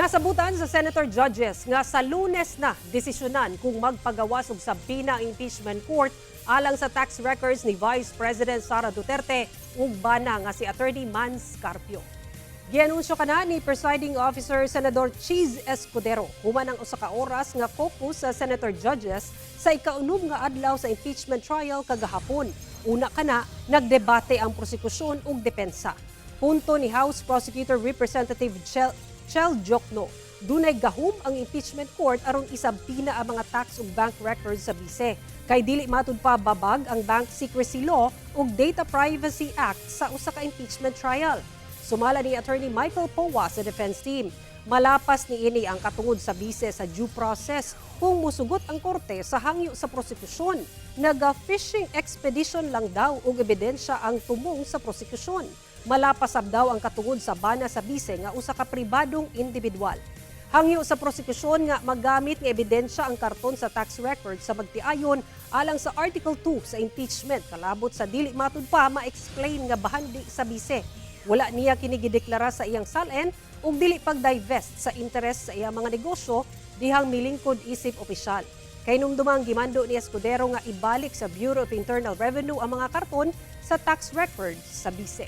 Nasabutan sa senator judges nga sa Lunes na desisyonan kung magpagawas og subpoena ang impeachment court alang sa tax records ni Vice President Sara Duterte ug bana nga si Attorney Mans Carpio. Gianunsyo kana ni presiding officer Senador Chiz Escudero human ang usa ka oras nga caucus sa senator judges sa ikaunom nga adlaw sa impeachment trial kagahapon. Una kana, nagdebate ang prosekusyon ug depensa. Punto ni House Prosecutor Representative Chel Diokno, dunay gahum ang impeachment court aron i-subpoena ang mga tax ug bank records sa bise. Kay dili matud pa babag ang Bank Secrecy Law ug Data Privacy Act sa usa ka impeachment trial. Sumala ni Attorney Michael Poa sa defense team, malapas niini ang katungod sa bise sa due process kung musugot ang korte sa hangyo sa prosekusyon. Naga-fishing expedition lang daw og ebidensya ang tumong sa prosekusyon. Malapas sab daw ang katungod sa bana sa bise nga usa ka pribadong individual. Hangyo sa prosekusyon nga magamit nga ebidensya ang karton sa tax record sa magtiayon alang sa Article 2 sa impeachment kalabot sa dili matud pa ma-explain nga bahandi sa bise. Wala niya kini gideklara sa iyang SALN ug dili pag-divest sa interes sa iyang mga negosyo dihang milingkod isip opisyal. Kay numdumang gimando ni Escudero nga ibalik sa Bureau of Internal Revenue ang mga karton sa tax records sa bise.